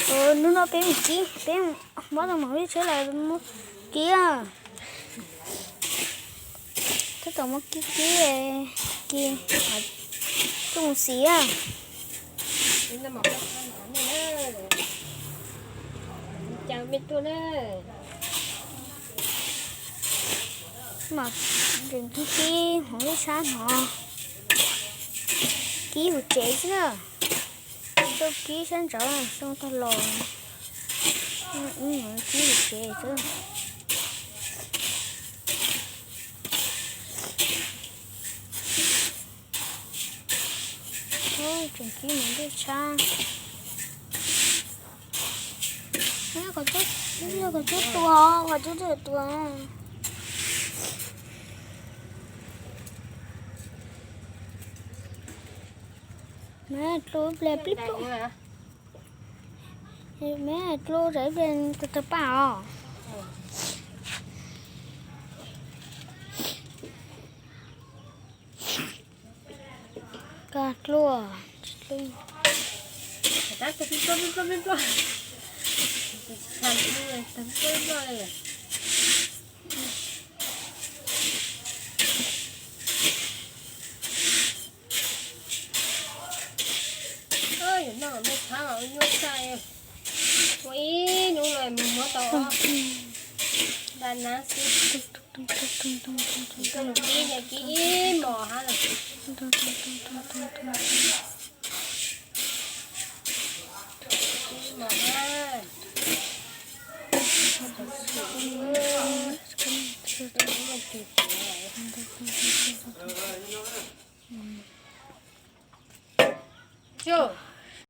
Hnub no peb mus kib, peb muab tau mos lwj tshab lawm muab kib. Tab tom muab kib kib, kib tuaj mus xis. Mas tseem kib kib hmoov lwj tshab no, kib hauv tsev xwb na. Tau kib sab ntsawv xyoo tag los, kib hauv tsev xwb. Tseem kib hmoov lwj tshab. Yog qhov cub tua, qhov cub tua. Mas dlu ib pliag plib pluj. Mas dlu zam ib pliag tawg paj os. Ka dluaj. Yog no me thav nyuaj tshaj, ua ib hnub los mus muab tau ob nta nab xwb. Koj lus kib ces kib ib hmos hab lawm. Ib hmos hab. Tsuj.